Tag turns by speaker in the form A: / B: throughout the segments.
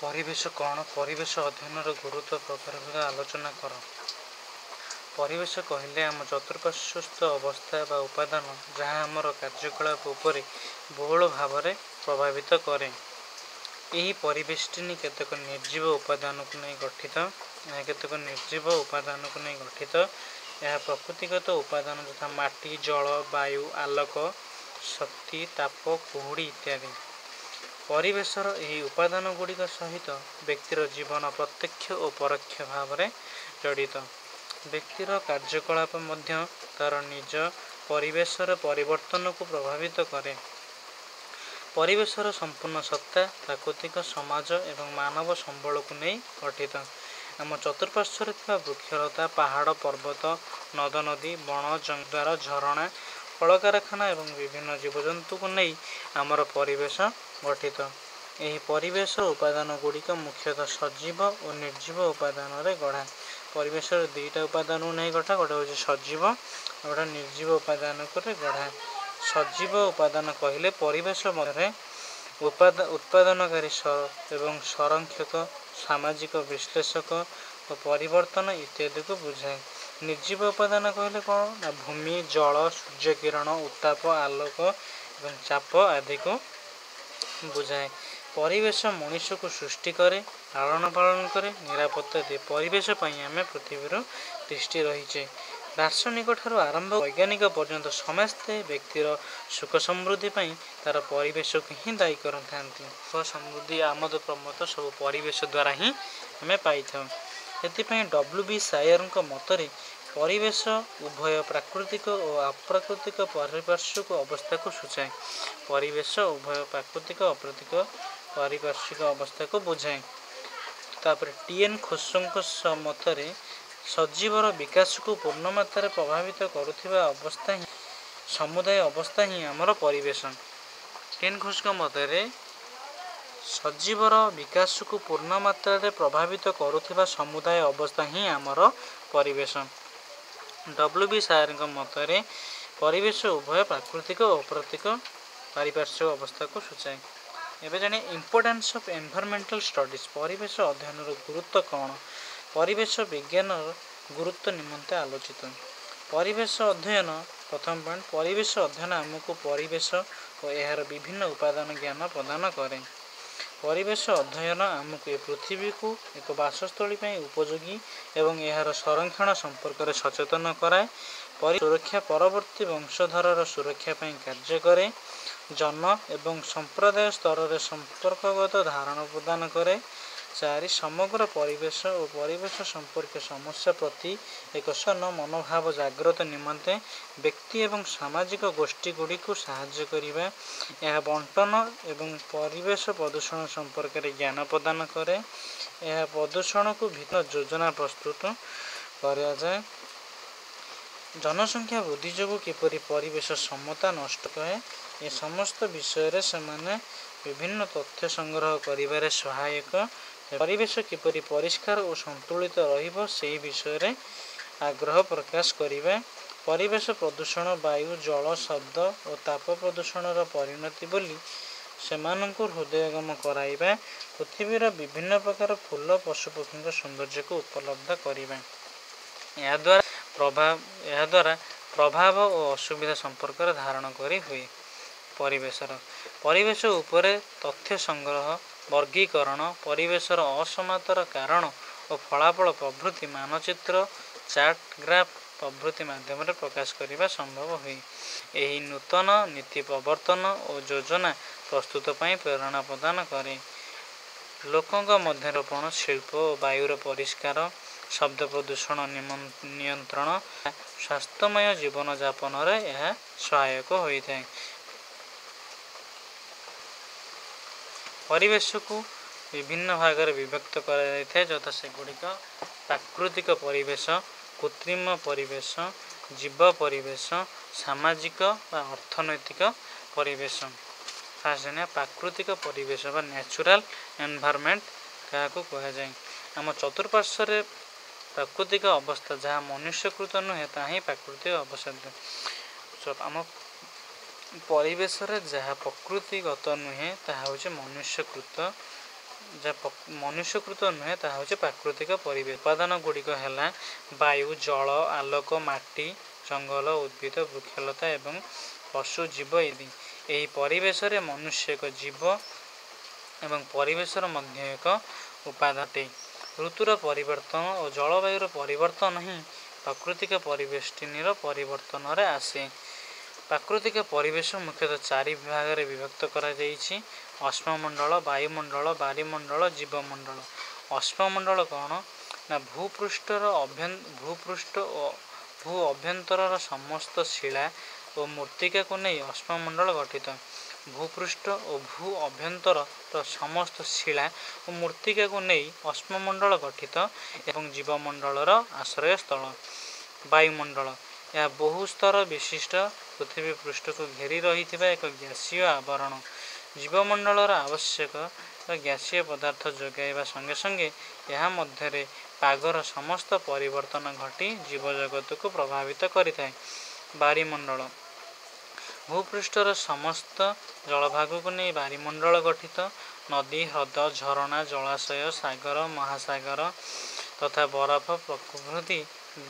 A: ପରିବେଶ କ'ଣ? ପରିବେଶ ଅଧ୍ୟୟନର ଗୁରୁତ୍ୱ ପ୍ରକାରଭେଦ ଆଲୋଚନା କର। ପରିବେଶ କହିଲେ ଆମ ଚତୁଃପାର୍ଶ୍ୱସ୍ଥ ଅବସ୍ଥା ବା ଉପାଦାନ, ଯାହା ଆମର କାର୍ଯ୍ୟକଳାପ ଉପରେ ବହୁଳ ଭାବରେ ପ୍ରଭାବିତ କରେ। ଏହି ପରିବେଷ୍ଟନୀ କେତେକ ନିର୍ଜୀବ ଉପାଦାନକୁ ନେଇ ଗଠିତ। ଏହା କେତେକ ନିର୍ଜୀବ ଉପାଦାନକୁ ନେଇ ଗଠିତ। ଏହା ପ୍ରକୃତିଗତ ଉପାଦାନ ଯଥା ମାଟି, ଜଳ, ବାୟୁ, ଆଲୋକ, ଶକ୍ତି, ତାପ, କୁହୁଡ଼ି ଇତ୍ୟାଦି। ପରିବେଶର ଏହି ଉପାଦାନଗୁଡ଼ିକ ସହିତ ବ୍ୟକ୍ତିର ଜୀବନ ପ୍ରତ୍ୟକ୍ଷ ଓ ପରୋକ୍ଷ ଭାବରେ ଜଡ଼ିତ। ବ୍ୟକ୍ତିର କାର୍ଯ୍ୟକଳାପ ମଧ୍ୟ ତା'ର ନିଜ ପରିବେଶର ପରିବର୍ତ୍ତନକୁ ପ୍ରଭାବିତ କରେ। ପରିବେଶର ସମ୍ପୂର୍ଣ୍ଣ ସତ୍ତା ପ୍ରାକୃତିକ ସମାଜ ଏବଂ ମାନବ ସମ୍ବଳକୁ ନେଇ ଗଠିତ। ଆମ ଚତୁଃପାର୍ଶ୍ୱରେ ଥିବା ବୃକ୍ଷଲତା, ପାହାଡ଼, ପର୍ବତ, ନଦ ନଦୀ, ବଣ, ଦ୍ୱାର, ଝରଣା, କଳକାରଖାନା ଏବଂ ବିଭିନ୍ନ ଜୀବଜନ୍ତୁକୁ ନେଇ ଆମର ପରିବେଶ ଗଠିତ। ଏହି ପରିବେଶ ଉପାଦାନ ଗୁଡ଼ିକ ମୁଖ୍ୟତଃ ସଜୀବ ଓ ନିର୍ଜୀବ ଉପାଦାନରେ ଗଢ଼ା। ପରିବେଶର ଦୁଇଟା ଉପାଦାନକୁ ନେଇ ଗଢ଼ା, ଗୋଟେ ହେଉଛି ସଜୀବ, ଆଉ ଗୋଟେ ନିର୍ଜୀବ ଉପାଦାନକୁ ଗଢ଼ା। ସଜୀବ ଉପାଦାନ କହିଲେ ପରିବେଶ ମଧ୍ୟରେ ଉତ୍ପାଦନକାରୀ ଏବଂ ସଂରକ୍ଷକ, ସାମାଜିକ ବିଶ୍ଳେଷକ ଓ ପରିବର୍ତ୍ତନ ଇତ୍ୟାଦିକୁ ବୁଝାଏ। ନିର୍ଜୀବ ଉପାଦାନ କହିଲେ କ'ଣ ନା ଭୂମି, ଜଳ, ସୂର୍ଯ୍ୟକିରଣ, ଉତ୍ତାପ, ଆଲୋକ ଏବଂ ଚାପ ଆଦିକୁ ବୁଝାଏ। ପରିବେଶ ମଣିଷକୁ ସୃଷ୍ଟି କରେ, ଲାଳନ ପାଳନ କରେ, ନିରାପତ୍ତା ଦିଏ। ପରିବେଶ ପାଇଁ ଆମେ ପୃଥିବୀରୁ ତିଷ୍ଠି ରହିଛେ। ଦାର୍ଶନିକ ଠାରୁ ଆରମ୍ଭ ବୈଜ୍ଞାନିକ ପର୍ଯ୍ୟନ୍ତ ସମସ୍ତେ ବ୍ୟକ୍ତିର ସୁଖ ସମୃଦ୍ଧି ପାଇଁ ତା'ର ପରିବେଶକୁ ହିଁ ଦାୟୀ କରିଥାନ୍ତି। ସୁଖ ସମୃଦ୍ଧି, ଆମୋଦ ପ୍ରମୋଦ ସବୁ ପରିବେଶ ଦ୍ୱାରା ହିଁ ଆମେ ପାଇଥାଉ। ସେଥିପାଇଁ ଡବ୍ଲ୍ୟୁ ବି ସାୟରଙ୍କ ମତରେ ପରିବେଶ ଉଭୟ ପ୍ରାକୃତିକ ଓ ଅପ୍ରାକୃତିକ ପାରିପାର୍ଶ୍ୱିକ ଅବସ୍ଥାକୁ ସୂଚାଏ। ପରିବେଶ ଉଭୟ ପ୍ରାକୃତିକ ଅପ୍ରାକୃତିକ ପାରିପାର୍ଶ୍ୱିକ ଅବସ୍ଥାକୁ ବୁଝାଏ। ତାପରେ ଟି ଏନ୍ ଖୋସଙ୍କ ମତରେ ସଜୀବର ବିକାଶକୁ ପୂର୍ଣ୍ଣମାତ୍ରାରେ ପ୍ରଭାବିତ କରୁଥିବା ଅବସ୍ଥା ହିଁ ସମୁଦାୟ ଅବସ୍ଥା ହିଁ ଆମର ପରିବେଶ। ଟି ଏନ୍ ଘୋଷଙ୍କ ମତରେ ସଜୀବର ବିକାଶକୁ ପୂର୍ଣ୍ଣ ମାତ୍ରାରେ ପ୍ରଭାବିତ କରୁଥିବା ସମୁଦାୟ ଅବସ୍ଥା ହିଁ ଆମର ପରିବେଶ। ଡବ୍ଲ୍ୟୁ ବି ସାୟରଙ୍କ ମତରେ ପରିବେଶ ଉଭୟ ପ୍ରାକୃତିକ ଓ ଅପ୍ରାକୃତିକ ପାରିପାର୍ଶ୍ୱିକ ଅବସ୍ଥାକୁ ସୂଚାଏ। ଏବେ ଜାଣିବା ଇମ୍ପୋର୍ଟାନ୍ସ ଅଫ୍ ଏନଭାରମେଣ୍ଟାଲ ଷ୍ଟଡ଼ିଜ୍। ପରିବେଶ ଅଧ୍ୟୟନର ଗୁରୁତ୍ୱ କ'ଣ? ପରିବେଶ ବିଜ୍ଞାନର ଗୁରୁତ୍ୱ ନିମନ୍ତେ ଆଲୋଚିତ। ପରିବେଶ ଅଧ୍ୟୟନ, ପ୍ରଥମ ପଏଣ୍ଟ, ପରିବେଶ ଅଧ୍ୟୟନ ଆମକୁ ପରିବେଶ ଓ ଏହାର ବିଭିନ୍ନ ଉପାଦାନ ଜ୍ଞାନ ପ୍ରଦାନ କରେ। ପରିବେଶ ଅଧ୍ୟୟନ ଆମକୁ ଏ ପୃଥିବୀକୁ ଏକ ବାସସ୍ଥଳୀ ପାଇଁ ଉପଯୋଗୀ ଏବଂ ଏହାର ସଂରକ୍ଷଣ ସମ୍ପର୍କରେ ସଚେତନ କରାଏ। ସୁରକ୍ଷା, ପରବର୍ତ୍ତୀ ବଂଶଧରର ସୁରକ୍ଷା ପାଇଁ କାର୍ଯ୍ୟ କରେ। ଜନ ଏବଂ ସମ୍ପ୍ରଦାୟ ସ୍ତରରେ ସମ୍ପର୍କଗତ ଧାରଣା ପ୍ରଦାନ କରେ। ଚାରି, ସମଗ୍ର ପରିବେଶ ଓ ପରିବେଶ ସମ୍ପର୍କୀୟ ସମସ୍ୟା ପ୍ରତି ଏକ ସନ ମନୋଭାବ ଜାଗ୍ରତ ନିମନ୍ତେ ବ୍ୟକ୍ତି ଏବଂ ସାମାଜିକ ଗୋଷ୍ଠୀ ଗୁଡ଼ିକୁ ସାହାଯ୍ୟ କରିବା। ଏହା ବଣ୍ଟନ ଏବଂ ପରିବେଶ ପ୍ରଦୂଷଣ ସମ୍ପର୍କରେ ଜ୍ଞାନ ପ୍ରଦାନ କରେ। ଏହା ପ୍ରଦୂଷଣକୁ ଭିନ୍ନ ଯୋଜନା ପ୍ରସ୍ତୁତ କରାଯାଏ। ଜନସଂଖ୍ୟା ବୃଦ୍ଧି ଯୋଗୁଁ କିପରି ପରିବେଶ ସମତା ନଷ୍ଟ କରେ, ଏ ସମସ୍ତ ବିଷୟରେ ସେମାନେ ବିଭିନ୍ନ ତଥ୍ୟ ସଂଗ୍ରହ କରିବାରେ ସହାୟକ। ପରିବେଶ କିପରି ପରିଷ୍କାର ଓ ସନ୍ତୁଳିତ ରହିବ, ସେହି ବିଷୟରେ ଆଗ୍ରହ ପ୍ରକାଶ କରିବା। ପରିବେଶ ପ୍ରଦୂଷଣ ବାୟୁ, ଜଳ, ଶବ୍ଦ ଓ ତାପ ପ୍ରଦୂଷଣର ପରିଣତି ବୋଲି ସେମାନଙ୍କୁ ହୃଦୟଙ୍ଗମ କରାଇବା। ପୃଥିବୀର ବିଭିନ୍ନ ପ୍ରକାର ଫୁଲ, ପଶୁପକ୍ଷୀଙ୍କ ସୌନ୍ଦର୍ଯ୍ୟକୁ ଉପଲବ୍ଧ କରିବା। ଏହାଦ୍ୱାରା ପ୍ରଭାବ ଓ ଅସୁବିଧା ସମ୍ପର୍କରେ ଧାରଣ କରି ହୁଏ। ପରିବେଶର ପରିବେଶ ଉପରେ ତଥ୍ୟ ସଂଗ୍ରହ, ବର୍ଗୀକରଣ, ପରିବେଶର ଅସମତାର କାରଣ ଓ ଫଳାଫଳ ପ୍ରଭୃତି ମାନଚିତ୍ର, ଚାର୍ଟ, ଗ୍ରାଫ ପ୍ରଭୃତି ମାଧ୍ୟମରେ ପ୍ରକାଶ କରିବା ସମ୍ଭବ ହୁଏ। ଏହି ନୂତନ ନୀତି ପ୍ରବର୍ତ୍ତନ ଓ ଯୋଜନା ପ୍ରସ୍ତୁତ ପାଇଁ ପ୍ରେରଣା ପ୍ରଦାନ କରେ। ଲୋକଙ୍କ ମଧ୍ୟରେ ରୋପଣ, ଶିଳ୍ପ ଓ ବାୟୁର ପରିଷ୍କାର, ଶବ୍ଦ ପ୍ରଦୂଷଣ ନିୟନ୍ତ୍ରଣ, ସ୍ୱାସ୍ଥ୍ୟମୟ ଜୀବନଯାପନରେ ଏହା ସହାୟକ ହୋଇଥାଏ। ପରିବେଶକୁ ବିଭିନ୍ନ ଭାଗରେ ବିଭକ୍ତ କରାଯାଇଥାଏ, ଯଥା ସେଗୁଡ଼ିକ ପ୍ରାକୃତିକ ପରିବେଶ, କୃତ୍ରିମ ପରିବେଶ, ଜୀବ ପରିବେଶ, ସାମାଜିକ ବା ଅର୍ଥନୈତିକ ପରିବେଶ। ଫାଷ୍ଟ ଜାଣିବା ପ୍ରାକୃତିକ ପରିବେଶ ବା ନ୍ୟାଚୁରାଲ ଏନଭାରମେଣ୍ଟ କାହାକୁ କୁହାଯାଏ। ଆମ ଚତୁଃପାର୍ଶ୍ୱରେ ପ୍ରାକୃତିକ ଅବସ୍ଥା ଯାହା ମନୁଷ୍ୟକୃତ ନୁହେଁ, ତାହା ହିଁ ପ୍ରାକୃତିକ ଅବସ୍ଥା। ଆମ ପରିବେଶରେ ଯାହା ପ୍ରକୃତିଗତ ନୁହେଁ, ତାହା ହେଉଛି ମନୁଷ୍ୟକୃତ ଯାହା ମନୁଷ୍ୟକୃତ ନୁହେଁ ତାହା ହେଉଛି ପ୍ରାକୃତିକ ପରିବେଶ। ଉପାଦାନ ଗୁଡ଼ିକ ହେଲା ବାୟୁ, ଜଳ, ଆଲୋକ, ମାଟି, ଜଙ୍ଗଲ, ଉଦ୍ଭିଦ, ବୃକ୍ଷଲତା ଏବଂ ପଶୁ ଜୀବ ଇତ୍ୟାଦି। ଏହି ପରିବେଶରେ ମନୁଷ୍ୟ ଏକ ଜୀବ ଏବଂ ପରିବେଶର ମଧ୍ୟ ଏକ ଉପାଦାନ ଅଟେ। ଋତୁର ପରିବର୍ତ୍ତନ ଓ ଜଳବାୟୁର ପରିବର୍ତ୍ତନ ହିଁ ପ୍ରାକୃତିକ ପରିବେଷ୍ଟନୀର ପରିବର୍ତ୍ତନରେ ଆସେ। ପ୍ରାକୃତିକ ପରିବେଶ ମୁଖ୍ୟତଃ ଚାରି ବିଭାଗରେ ବିଭକ୍ତ କରାଯାଇଛି: ଅଶ୍ମମଣ୍ଡଳ, ବାୟୁମଣ୍ଡଳ, ବାରିମଣ୍ଡଳ, ଜୀବମଣ୍ଡଳ। ଅଶ୍ମମଣ୍ଡଳ କ'ଣ ନା ଭୂପୃଷ୍ଠର ଭୂପୃଷ୍ଠ ଓ ଭୂ ଅଭ୍ୟନ୍ତରର ସମସ୍ତ ଶିଳା ଓ ମୃତ୍ତିକାକୁ ନେଇ ଅଶ୍ମମଣ୍ଡଳ ଗଠିତ। ଭୂପୃଷ୍ଠ ଓ ଭୂ ଅଭ୍ୟନ୍ତରର ସମସ୍ତ ଶିଳା ଓ ମୃତ୍ତିକାକୁ ନେଇ ଅଶ୍ମମଣ୍ଡଳ ଗଠିତ ଏବଂ ଜୀବମଣ୍ଡଳର ଆଶ୍ରୟସ୍ଥଳ। ବାୟୁମଣ୍ଡଳ ଏହା ବହୁ ସ୍ତର ବିଶିଷ୍ଟ ପୃଥିବୀ ପୃଷ୍ଠକୁ ଘେରି ରହିଥିବା ଏକ ଗ୍ୟାସୀୟ ଆବରଣ। ଜୀବମଣ୍ଡଳର ଆବଶ୍ୟକ ଗ୍ୟାସୀୟ ପଦାର୍ଥ ଯୋଗାଇବା ସଙ୍ଗେ ସଙ୍ଗେ ଏହା ମଧ୍ୟରେ ପାଗର ସମସ୍ତ ପରିବର୍ତ୍ତନ ଘଟି ଜୀବଜଗତକୁ ପ୍ରଭାବିତ କରିଥାଏ। ବାରିମଣ୍ଡଳ ଭୂପୃଷ୍ଠର ସମସ୍ତ ଜଳଭାଗକୁ ନେଇ ବାରିମଣ୍ଡଳ ଗଠିତ। ନଦୀ, ହ୍ରଦ, ଝରଣା, ଜଳାଶୟ, ସାଗର, ମହାସାଗର ତଥା ବରଫ ପ୍ରଭୃତି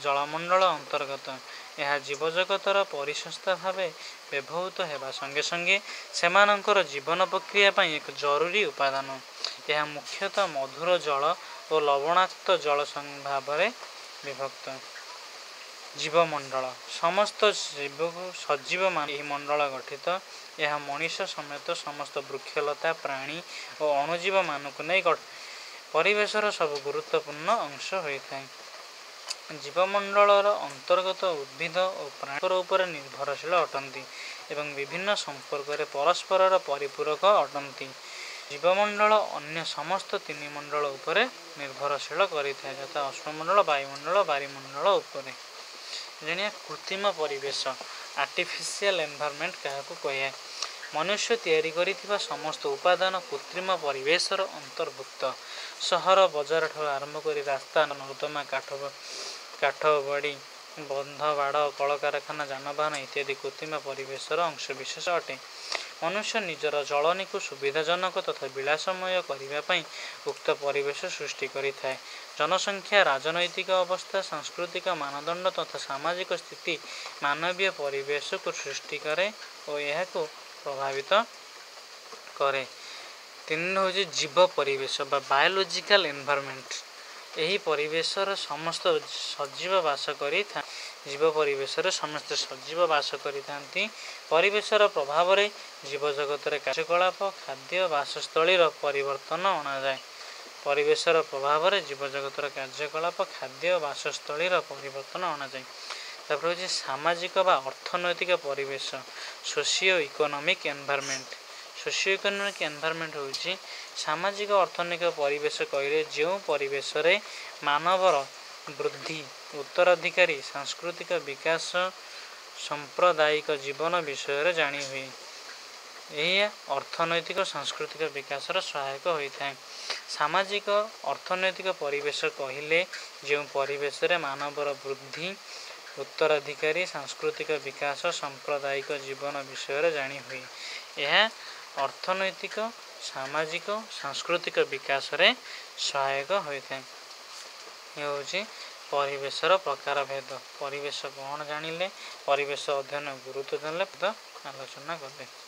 A: ଜଳମଣ୍ଡଳ ଅନ୍ତର୍ଗତ। ଏହା ଜୀବଜଗତର ପରିସଂସ୍ଥା ଭାବେ ବ୍ୟବହୃତ ହେବା ସଙ୍ଗେ ସଙ୍ଗେ ସେମାନଙ୍କର ଜୀବନ ପ୍ରକ୍ରିୟା ପାଇଁ ଏକ ଜରୁରୀ ଉପାଦାନ। ଏହା ମୁଖ୍ୟତଃ ମଧୁର ଜଳ ଓ ଲବଣାକ୍ତ ଜଳ ଭାବରେ ବିଭକ୍ତ। ଜୀବମଣ୍ଡଳ ସମସ୍ତ ଜୀବକୁ ସଜୀବ ଏହି ମଣ୍ଡଳ ଗଠିତ। ଏହା ମଣିଷ ସମେତ ସମସ୍ତ ବୃକ୍ଷଲତା, ପ୍ରାଣୀ ଓ ଅଣୁଜୀବମାନଙ୍କୁ ନେଇ ପରିବେଶର ସବୁ ଗୁରୁତ୍ୱପୂର୍ଣ୍ଣ ଅଂଶ ହୋଇଥାଏ। ଜୀବମଣ୍ଡଳର ଅନ୍ତର୍ଗତ ଉଦ୍ଭିଦ ଓ ପ୍ରାଣୀ ଉପରେ ନିର୍ଭରଶୀଳ ଅଟନ୍ତି ଏବଂ ବିଭିନ୍ନ ସମ୍ପର୍କରେ ପରସ୍ପରର ପରିପୂରକ ଅଟନ୍ତି। ଜୀବମଣ୍ଡଳ ଅନ୍ୟ ସମସ୍ତ ତିନି ମଣ୍ଡଳ ଉପରେ ନିର୍ଭରଶୀଳ କରିଥାଏ, ଯଥା ଅଶ୍ମମଣ୍ଡଳ, ବାୟୁମଣ୍ଡଳ, ବାରିମଣ୍ଡଳ ଉପରେ। ଜାଣିବା କୃତ୍ରିମ ପରିବେଶ, ଆର୍ଟିଫିସିଆଲ ଏନଭାରମେଣ୍ଟ କାହାକୁ କୁହାଯାଏ? ମନୁଷ୍ୟ ତିଆରି କରିଥିବା ସମସ୍ତ ଉପାଦାନ କୃତ୍ରିମ ପରିବେଶର ଅନ୍ତର୍ଭୁକ୍ତ। ସହର ବଜାରଠାରୁ ଆରମ୍ଭ କରି ରାସ୍ତା, ନର୍ଦ୍ଦମା, କାଠ ବାଡ଼ି, ବନ୍ଧ, ବାଡ଼, କଳକାରଖାନା, ଯାନବାହନ ଇତ୍ୟାଦି କୃତ୍ରିମ ପରିବେଶର ଅଂଶବିଶେଷ ଅଟେ। ମନୁଷ୍ୟ ନିଜର ଚଳଣିକୁ ସୁବିଧାଜନକ ତଥା ବିଳାସମୟ କରିବା ପାଇଁ ଉକ୍ତ ପରିବେଶ ସୃଷ୍ଟି କରିଥାଏ। ଜନସଂଖ୍ୟା, ରାଜନୈତିକ ଅବସ୍ଥା, ସାଂସ୍କୃତିକ ମାନଦଣ୍ଡ ତଥା ସାମାଜିକ ସ୍ଥିତି ମାନବୀୟ ପରିବେଶକୁ ସୃଷ୍ଟି କରେ ଓ ଏହାକୁ ପ୍ରଭାବିତ କରେ। ତିନି ହେଉଛି ଜୀବ ପରିବେଶ ବା ବାୟୋଲୋଜିକାଲ ଏନଭାରମେଣ୍ଟ। ଏହି ପରିବେଶର ସମସ୍ତ ସଜୀବ ବାସ କରିଥାନ୍ତି। ଜୀବ ପରିବେଶରେ ସମସ୍ତେ ସଜୀବ ବାସ କରିଥାନ୍ତି। ପରିବେଶର ପ୍ରଭାବରେ ଜୀବଜଗତରେ କାର୍ଯ୍ୟକଳାପ, ଖାଦ୍ୟ, ବାସସ୍ଥଳୀର ପରିବର୍ତ୍ତନ ଅଣାଯାଏ। ପରିବେଶର ପ୍ରଭାବରେ ଜୀବଜଗତର କାର୍ଯ୍ୟକଳାପ, ଖାଦ୍ୟ, ବାସସ୍ଥଳୀର ପରିବର୍ତ୍ତନ ଅଣାଯାଏ। ତାପରେ ହେଉଛି ସାମାଜିକ ବା ଅର୍ଥନୈତିକ ପରିବେଶ, socio economic environment. Socio economic environment ହେଉଛି ସାମାଜିକ ଅର୍ଥନୈତିକ ପରିବେଶ କହିଲେ ଯେଉଁ ପରିବେଶରେ ମାନବର ବୃଦ୍ଧି, ଉତ୍ତରାଧିକାରୀ, ସାଂସ୍କୃତିକ ବିକାଶ, ସାମ୍ପ୍ରଦାୟିକ ଜୀବନ ବିଷୟରେ ଜାଣି ହୁଏ। ଏହା ଅର୍ଥନୈତିକ ସାଂସ୍କୃତିକ ବିକାଶର ସହାୟକ ହୋଇଥାଏ। ସାମାଜିକ ଅର୍ଥନୈତିକ ପରିବେଶ କହିଲେ ଯେଉଁ ପରିବେଶରେ ମାନବର ବୃଦ୍ଧି, ଉତ୍ତରାଧିକାରୀ, ସାଂସ୍କୃତିକ ବିକାଶ, ସାମ୍ପ୍ରଦାୟିକ ଜୀବନ ବିଷୟରେ ଜାଣି ହୁଏ। ଏହା ଅର୍ଥନୈତିକ, ସାମାଜିକ, ସାଂସ୍କୃତିକ ବିକାଶରେ ସହାୟକ ହୋଇଥାଏ। ଏ ହେଉଛି ପରିବେଶର ପ୍ରକାରଭେଦ। ପରିବେଶ କ'ଣ ଜାଣିଲେ, ପରିବେଶ ଅଧ୍ୟୟନ ଗୁରୁତ୍ୱ ଜାଣିଲେ, ଆଲୋଚନା କଲେ।